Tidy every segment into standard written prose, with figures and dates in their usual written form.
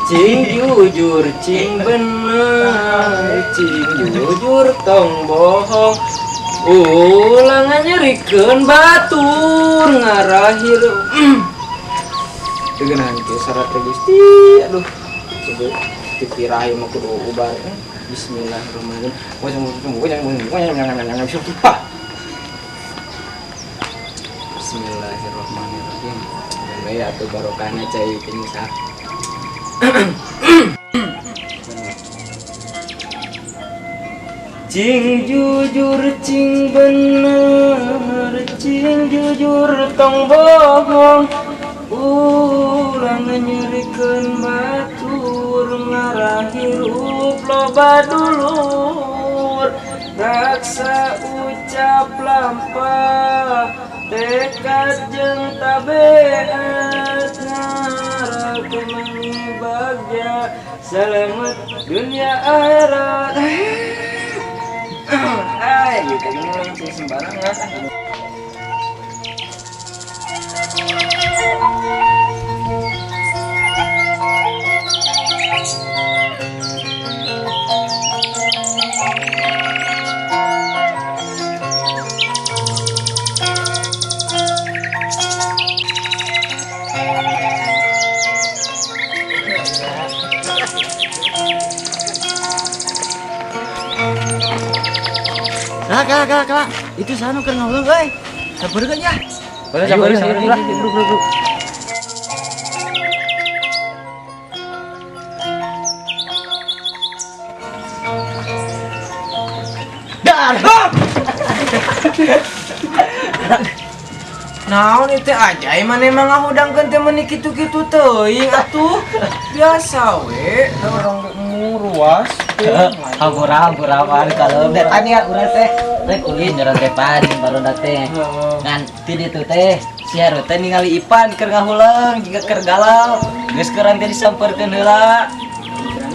Cing jujur, cing bener, cing jujur tong bohong. Ulah nyerikeun batur ngarahir. Tegenahan kieu syarat teh Gusti. Aduh. Coba dipirahi mah kudu ubar. Bismillahirrahmanirrahim. Bismillahirrahmanirrahim. Dan we atuh barokahna cai penyusah. Cing jujur, cing bener, cing jujur tong bohong. Ulah nyerikeun batur ngarahirup loba dulur. Raksa ucap lampah tekad jeung tabeat ngarah mangi bagja selamat dunia akhirat. Hai, gitu ini sembarangan. Kak, kak, kak, kak. Itu sana keur ngomong euy. Sabar ya. Boleh, sabar, sabar, sabar. Bro, bro, bro. Dar. Naon itu aja, mana emang ngahudangkeun teh meuni kitu-kitu teuing atuh. Biasa we, da urang ruas. Hampura, hampura pan kalau deh tadi ya urang teh rek ulin urang teh pan baru teh. Ngan ti ditu teh si Heru teh ningali Ipan keur ngahuleung jiga keur galau. Geus keur teh disampeurkeun heula.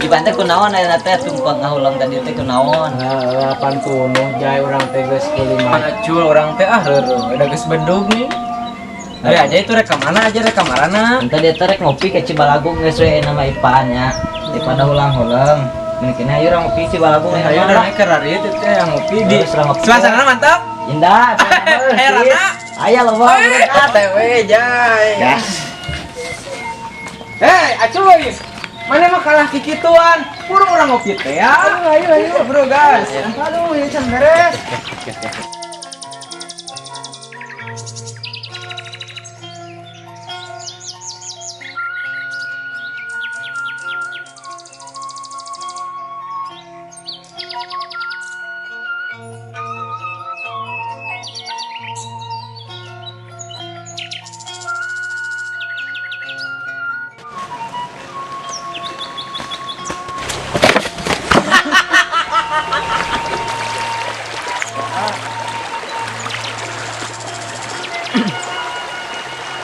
Ipan teh kunaon aya teh tumpang ngahuleung tadi teh kunaon. Heeh, pan kunuh jai urang teh geus kulima. Panacul urang teh ah reureun, udah geus bedug nih. Ayo aja itu rek ka mana aja rek ka marana. Entah dia teh rek ngopi ke Cibalagung geus we nama Ipan nya. Daripada hulang-hulang. Mungkin ayo urang ngopi Cibalagung. Ayo udah naik ke rarieu teh teh yang ngopi di Terus urang ngopi. Suasana mantap. Indah. Eh, Rana. Aya loba urang. Teh we jai. Gas. Hei, acuy. Mana mah kalah kikituan. Purung urang ngopi teh ya. Ayo ayo ayo bro guys. Aduh, ini can beres.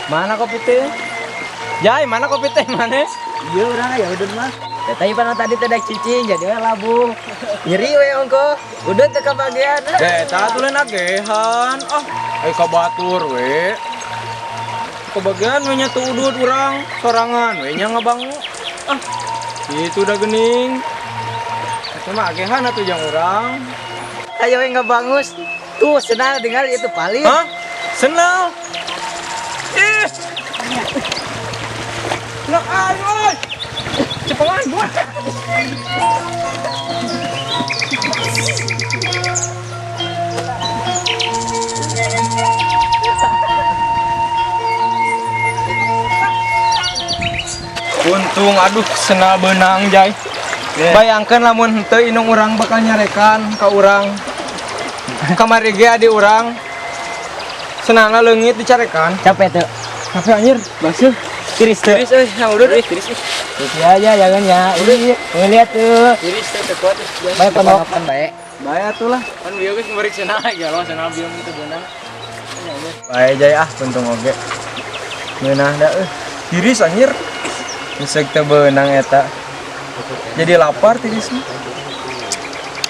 Mana kopi teh? Jai, mana kopi teh mana? Iya urang ya udah mah. Teh Ipan tadi teh daek cicing jadi we labuh. Nyeri we ongko. Udah teh kabagian. Eh, ta tuh lain agehan. Ah, ai ka batur we. Kebagian we nya tuh udud urang sorangan we nya ngabangu. Ah, itu udah gening. Eta mah agehan atuh jang urang. Ayo we ngabangus. Tuh senal tinggal itu paling. Hah? Senal. Ih. Lah ayo oi. Cepengan gua. Untung aduh senal benang jai. Bayangkan lamun henteu indung urang bakal nyarekan ka urang. Kamari ge adi urang. Senalna leungit dicarekan. Capek tuh. Capek anjir, basuh. Tiris tuh. Tiris euy, yang udah tiris. Tiris aja jangan ya. Udah ngeliat tuh. Tiris teh teu kuat. Bae penokan bae. Bae atuh lah. Kan bieu geus ngeurik senal ya, lo senal bieu kitu beunang. Bae jai ah untung oge. Ngeunah da euy. Tiris anjir. Geus teu beunang eta. Jadi lapar tiris mah.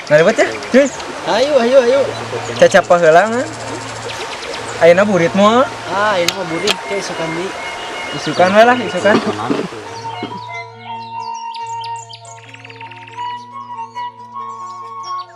Ngaribet ya, cuy. Ayo ayo ayo. Cacapa heula ngan. Ayeuna burit moal. Ah, ini mah burit teh isukan di. Isukan we lah, isukan.